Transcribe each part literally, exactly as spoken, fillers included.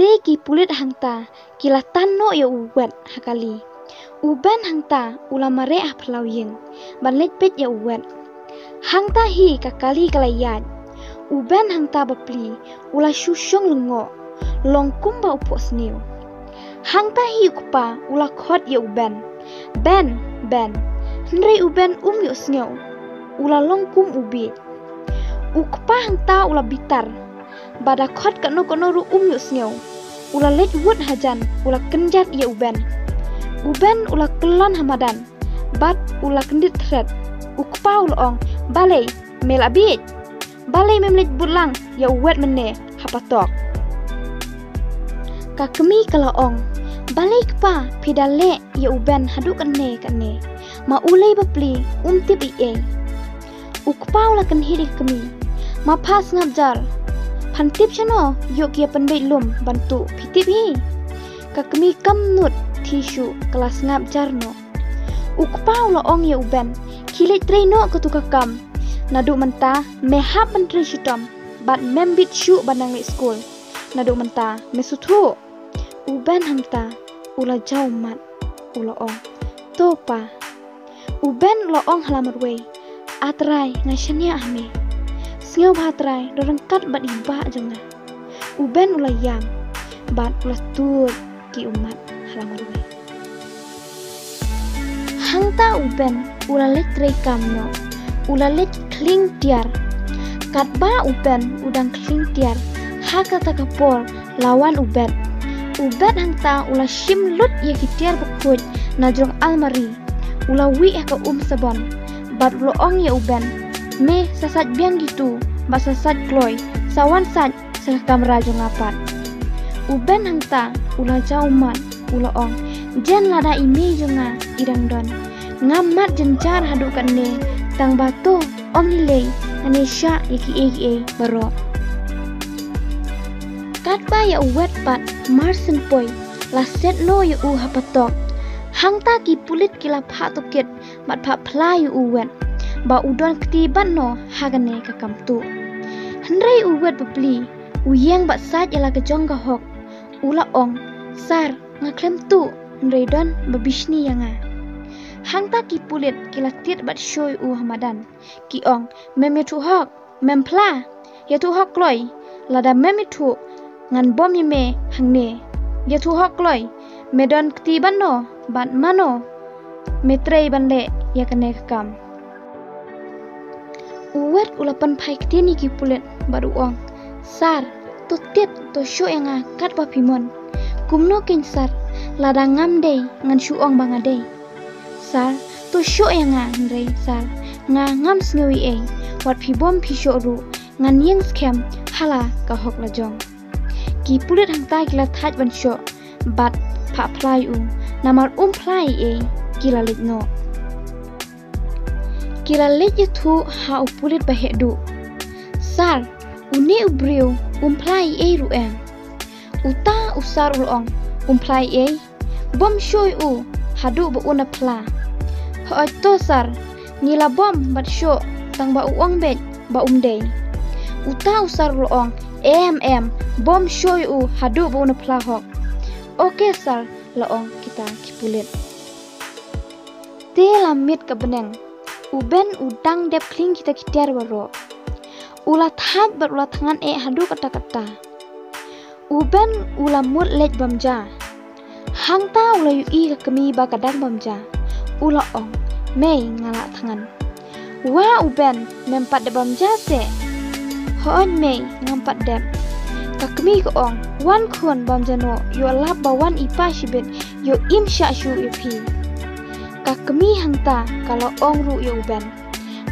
Te ki pulit hangta ki la tan noh ïa u Wet ha kali. U Ben hangta u la mareh ha phyllaw ïing ban leit peit ïa u Wet. Hangta hi ka kali ka la ïaid. U Ben hangta bapli u la shu shong lyngngoh, long kumba u phohsniew. Hangta hi u kpa u la khot ïa u Ben. Ben, Ben. Hynrei u Ben um ïohsngew. U la long kum u bieit. U kpa hangta u la bitar. Ba da khot katno katno ruh um ïohsngew. U la leit wut hajan, u la kynjat ïa u Ben. U Ben u la kyllon ha madan. Bad u la kyndit thret. U kpa u la ong, balei, me la bieit? Balei mem leit bud lang ïa u Wet mynne ha patok? Ka kmie ka la ong, balei kpa phi da leh ïa u Ben haduh katne katne? Ma u lei bapli um tip ei ei. U kpa u la kynhit ïa ka kmie. Ma pha sngap jar. Phan tip shano ïoh ki ïa pynbeit lum ban tuh phi tip hi. Ka kmie kam nud thiah shuh ka la sngap jar noh. U kpa u la ong ïa u Ben, khie leit trei noh katu ka kam. Naduh mynta me hap ban trei shitom bad mem bit shuh ban nang leit skul. Naduh mynta me sngewthuh. U Ben hangta u la jaw mat u la ong, to pa. U Ben u la ong ha la marwei, A Trai nga shaniah ha me. Sngewbha Trai don ryngkat bad i bah jong nga. U Ben u la ïam bad u la tuid ki ummat ha la marwei. Hangta u Ben u la leit trei kam noh. U la leit khlieng tiar. Katba u Ben u dang khlieng tiar, ha kata ka por la wan u Bet. U Bet hangta u la shim lut ïa ki tiar bakhuid na jrong almari. U la wih ha ka um sabon bad u la ong ïa u Ben, me sa sait biang kitu bad sa sait kloi, sa wan sait sa ka kamra jong nga pat. U Ben hangta u la jaw mat u la ong, jen lada i mei jong nga i dang don, ngam mad jynjar haduh katne, tang ba to ym lei lei ngan ïa shah ïa kiei kiei baroh. Katba ïa u Wet pat mar syn poi la set noh ïa u ha patok. Hangta ki pulit ki la phah tohkit bad phah phla ïa u Wet ba u don kti bad noh ha kane ka kam tuh. Hynrei u Wet bapli u ïeng bad sait ïa la ka jong ka hok. U la ong, sar, nga khlem tuh, hynrei don ba bishni ïa nga. Hangta ki pulit ki la tied bad shu ïa u ha madan. Ki ong, mem ïathuh hok, mem phla, ïathuh hok kloi, lada mem ïathuh ngan bom ïa me hangne. Ïathuh hok kloi, me don kti bad no bad mano me trei ban leh ïa kane ka kam. U Wet u la pynphai ktien ïa ki pulit bad u ong, sar, to tied, to shu ïa nga katba phi mon. Kumno kein sar, lada ngam dei ngan shu ong ba nga dei. Sar, to shu ïa nga, hynrei sar, nga ngam sngew ei ei. Wat phi bom phi shu ruh, ngan ïeng skhem ha la ka hok la jong. Ki pulit hangta ki la thait ban shu bad phah phla ïa u. Namar um phla ei ei ki la leit noh. Ki la leit ïathuh ha u pulit ba heh duh. Sar, une u briew um phla ei ei ruh em. Uta u sar u la ong, um phla ei ei. Bom shu ïa u haduh ba un phla. Hooid to sar, ngi la bom bad shu tang ba u ong beit ba um dei. Uta u sar u la ong, em em, bom shu ïa u haduh ba un phla hok. Ok sar, la ong kita ki pulit. Te la miet ka bneng, u Ben u dang dep khlieng kita ki tiar baroh. U la thait bad u la thngan eh haduh katta katta. U Ben u la mut leit bam ja. Hangta u la ïohi ka kmie ba ka dang bam ja. U la ong, mei, nga la thngan. Wa u Ben, mem pat dep bam ja seh? Hooid mei, ngam pat dep. Ka kmie ka ong, wan khun bam ja noh, ïoh lap ba wan i pa shibit, ïoh im shah shuh ïa phi. Ka kmie hangta ka la ong ruh ïa u Ben,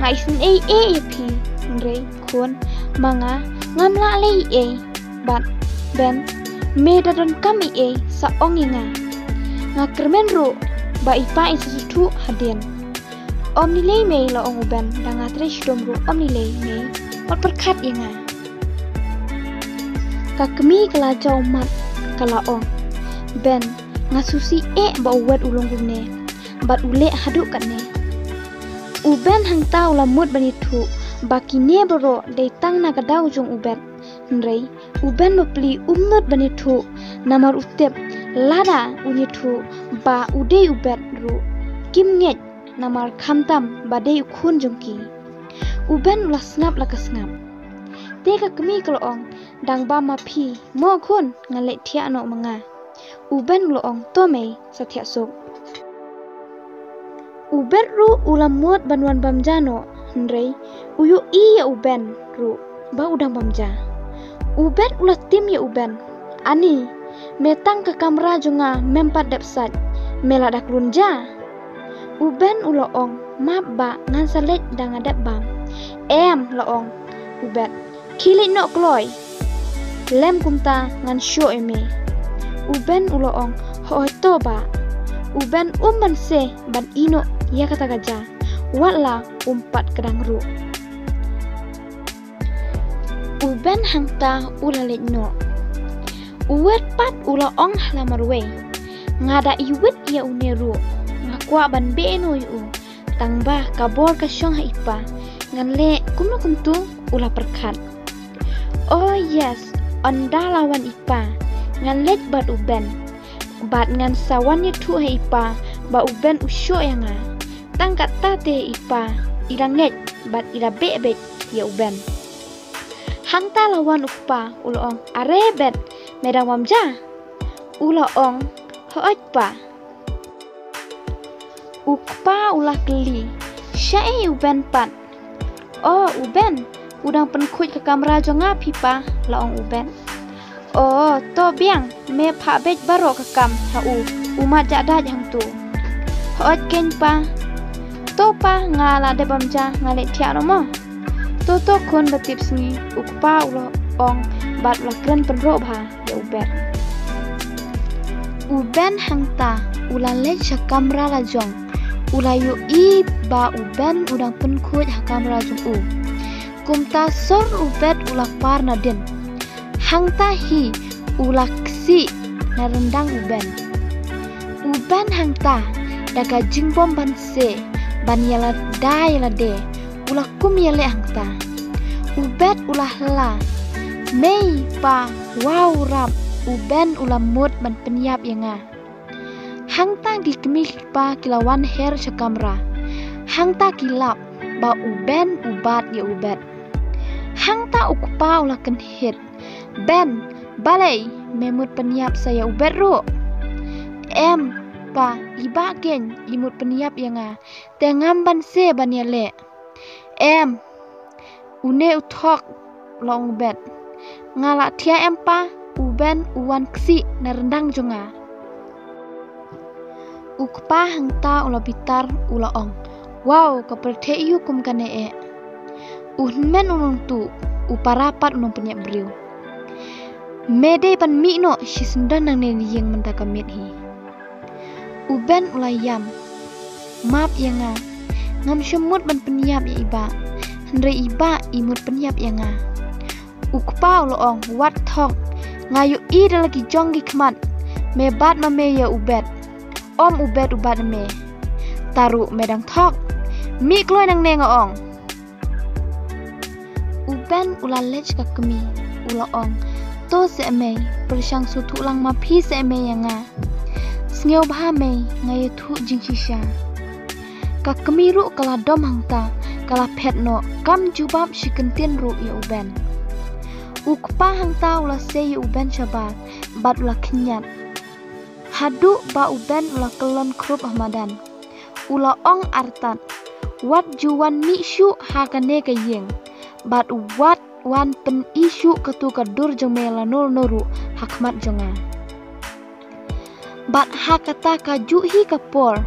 nga isynei ei ei ïa phi, hynrei khun, ma nga ngam lah leh ei ei. Bad Ben, me da donkam ei ei sa ong ïa nga. Nga kyrmen ruh ba i pa in sa sngewthuh hadien. Ym lei lei mei, la ong u Ben, da nga trei shitom ruh ym lei lei mei. Wat pyrkhat ïa nga. Ka kmie ka la jaw mat, ka la ong, Ben, nga sngewsih eh ba u Wet u long kumne bad u leh haduh katne. U Ben hangta u la mut ban ïathuh ba kine baroh dei tang na ka daw jong u Bet. Hynrei u Ben bapli um nud ban ïathuh Namar u tip lada un ïathuh ba u dei u Bet ruh kim ngeit, namar khamtam ba dei u khun jong ki. U Ben u la sngap la ka sngap. Te ka kmie ka la ong, dang bam ma phi mo khun, ngan leit thiah noh ma nga. U Ben u la ong, to mei, sa thiah suk. U Bet ruh u la mut ban wan bam ja noh, hynrei u ïohi ïa u Ben ruh ba u dang bam ja. U Bet u la tim ïa u Ben, ani, me tang ka kamra jong nga mem pat dep sait, me la dak lun ja. U Ben u la ong, map bah, ngan sa leit da nga dep bam. Em, la ong u Bet, khie leit noh kloi. Lem kumta ngan shoh ïa me. U Ben u la ong, hooid to bah. U Ben um banse ban ïeh noh ïa kata ka ja, wat la um pat kdang ruh. U Ben hangta u la leit noh. U Wet pat u la ong ha la marwei, nga da iwit ïa une ruh, nga kwah ban beh noh ïa u. Tang ba ka bor ka shong ha i pa, ngan leh kumno kumtu u la pyrkhat. Oh yes, ynda la wan i pa, ngan leit bad u Ben. Bad ngan sa wan ïathuh ha i pa ba u Ben u shoh ïa nga. Tang katta te i pa i la ngeit bad i la beh beit ïa u Ben. Hangta la wan u kpa u la ong, are Bet, me dang bam ja? U la ong, hooid pa. U kpa u la kylli, shaei u Ben pat? O u Ben, u dang pynkhuid ka kamra jong nga phi pa, la ong u Bet. O to biang, me phah beit baroh ka kam ha u, u mat jah dait hangtu. Hooid keiñ pa. To pa, nga la dep bam ja, nga leit thiah noh mo. To to khun, ba tip sngi, u kpa u la ong bad u la kren pynroh bha ïa u Bet. U Ben hangta u la leit sha kamra la jong. U la ïohi ba u Ben u dang pynkhuid ha kamra jong u. Kumta sor u Bet u la par nadien. Hangta hi u la ksih na ryndang u Ben. U Ben hangta da ka jingbym banse ban ïalada ïalade, u la kum ïaleh hangta. U Bet u la hla, mei pa, waw rap, u Ben u la mut ban pynïap ïa nga. Hangta ki kmie ki kpa ki la wan her sha kamra. Hangta ki lap ba u Ben u bat ïa u Bet. Hangta u kpa u la kynhit, Ben, balei me mut pynïap sa ïa u Bet ruh? Em pa, i bah keiñ i mut pynïap ïa nga, te ngam banse ban ïaleh. Em, une u thok, la ong u Bet. Nga la thiah em pa, u Ben u wan ksih na ryndang jong nga. U kpa hangta u la bitar u la ong, waw, ka pyrthei ïu kum kane eh. U hynmen u nongtuh, u para pat u nongpynïap briew. Me dei ban mih noh shisyndon nangne na ïing mynta ka miet hi. U Ben u la ïam. Map ïa nga. Ngam shym mut ban pynïap ïa i bah. Hynrei i bah i mut pynïap ïa nga. U kpa u la ong, wat thok. Nga ïohi da la ki jong ki khmat. Me bat ma me ïa u Bet. Em u Bet u bat me. Te ruh me dang thok. Mih kloi nangne nga ong. U Ben u la leit sha ka kmie, u la ong, to seh mei, pyrshang sngewthuh lang ma phi seh mei ïa nga. Sngewbha mei, nga ïathuh jingshisha. Ka kmie ruh ka la dom hangta, ka la phet noh, kam jubab shi kyntien ruh ïa u Ben. U kpa hangta u la sei ïa u Ben shabar, bad u la khynñiat. Haduh ba u Ben u la kyllon khrup ha madan. U la ong artat, wat ju wan mih shuh ha kane ka ïing. Bad wat wan pyni shuh katu ka dur jong me lano lano ruh ha khmat jong nga. Bad ha kata kajuh hi ka por,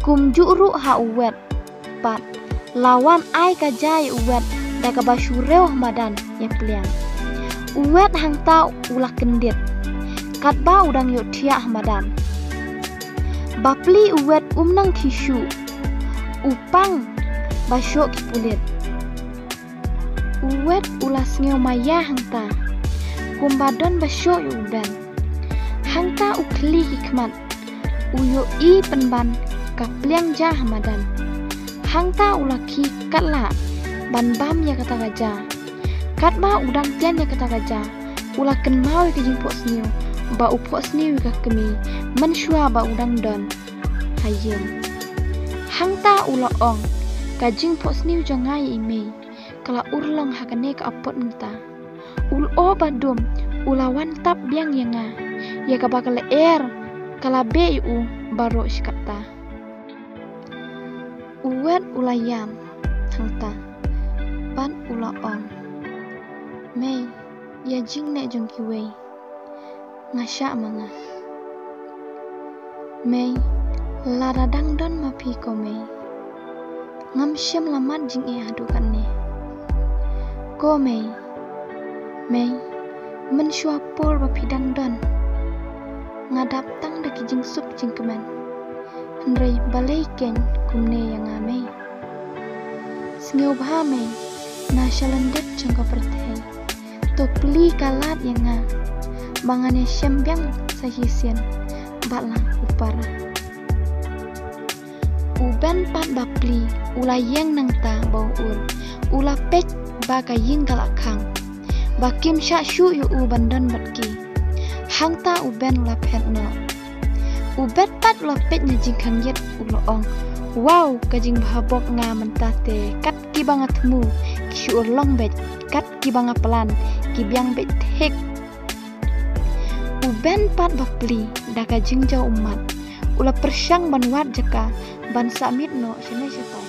kumjuh ruh ha u Wet pat, la wan ai ka ja ïa u Wet da kaba shu riew ha madan ïa pliang. U Wet hangta u la kyndit, katba u dang ïohthiah ha madan. Bapli u Wet um nang khie shuh, u pang ba shoh ki pulit. U Wet u la sngew maïa hangta, kumba don ba shoh ïa u Ben. Hangta u khylli ki khmat, u ïohi pynban ka pliang ja ha madan. Hangta u la khie katlah ban bam ïa kata ka ja. Katba u dang tian ïa kata ka ja, u la kynmaw ïa ka jingphohsniew ba u phohsniew ïa ka kmie mynshuwa ba u dang don ha ïing. Hangta u la ong, ka jingphohsniew jong nga ïa i mei ka la urlong ha kane ka apot mynta. U lyoh ba dum u la wan tap biang ïa nga, ïa kaba ka lyer ka la beh ïa u baroh shi katta. U wet u la ïam hangta bad u la ong, mei, ïa jingneh jong kiwei nga shah ma nga. Mei, lada dang don ma phi ko mei, ngam shym la mad jingeh haduh katne. Ko mei, mei, mynshuwa por ba phi dang don nga dap tang da ki jingsuk jingkmen. Hynrei balei keiñ kumne ïa nga mei? Sngewbha mei, na shalyndet jong ka pyrthei to plie ka lad ïa nga ba ngan ïashem biang sa shisien bad la u para. U Ben pat ba plie u la ïeng nangta ba u ur. U la peit ba ka ïing ka la khang, ba kim shah shuh ïa u ban don bad ki. Hangta u Ben u la phet noh. U Ben pat u la peit na jingkhang ïit u la ong, wow, ka jingbha bok nga mynta te kat kiba nga thmu ki shu urlong beit, kat kiba nga plan ki biang beit thik. U Ben pat ba plie da ka jingjaw ummat u la pyrshang ban wad jaka ban sah miet noh shane shatai.